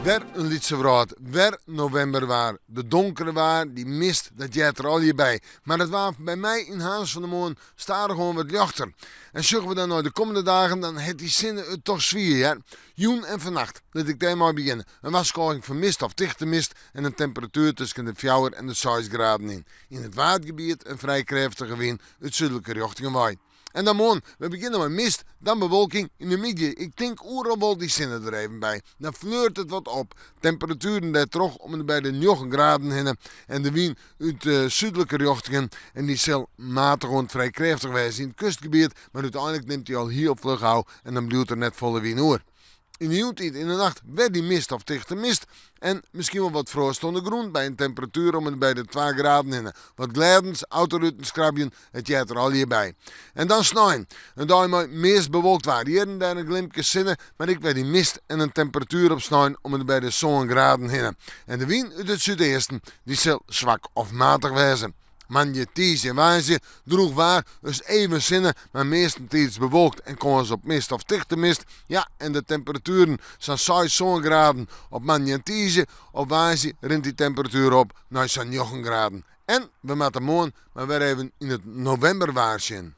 Wer in lytse wrâld, wer novimberwaar. De donkere waar, dy mist, dat heart der allegear by. Mar it waar by my yn Harns fan 'e moarn stadichoan wat ljochter. En sjogge we dan nei de kommende dagen, dan hat dy sinne it toch swier, hear. Jûn en fannacht, lit ik dêrmei begjinne. In warskôging foar mist of tichte mist en in temperatuer tusken de fjouwer en de seis graden yn. Yn it Waadgebiet in frij krêftige wyn út súdlike rjochtingen wei. En dan moarn, we begjinne mei mist, dan bewolking, yn de middei, ik tink oeral wol dy sinne der even by. Dan fleurt it wat op. Temperatueren dêrtroch om en by de njoggen graden hinne en de wyn út súdlike rjochtingen en dy sil matich oant frij krêftich wêze yn it kustgebiet, mar úteinlik nimt dy al hiel fluch ôf en dan bliuwt der net folle wyn oer. Yn de jûntiid yn de nacht wer dy mist of tichte mist en miskien wol wat froast oan de grûn by in temperatuer om en by de twa graden hinne. Wat glêdens, autoruten skrabjen, it heart der allegear by. En dan snein, in dei mei meast bewolkt waar, hjir en dêr in glimpke sinne, mar ek wer dy mist en in temperatuer op snein om en by de sân graden hinne. En de wyn út it súdeasten, dy sil swak of matich wêze. Moandei, tiisdei en woansdei droech waar, dus even sinne, mar meastentiids bewolkt en kâns op mist of tichte mist. Ja, en de temperatueren sa'n seis, sân graden op moandei en tiisdei. Op woansdei rint dy temperatuer op nei sa'n njoggen graden. En we moatte moarn mar wer even yn it novimberwaar sjen.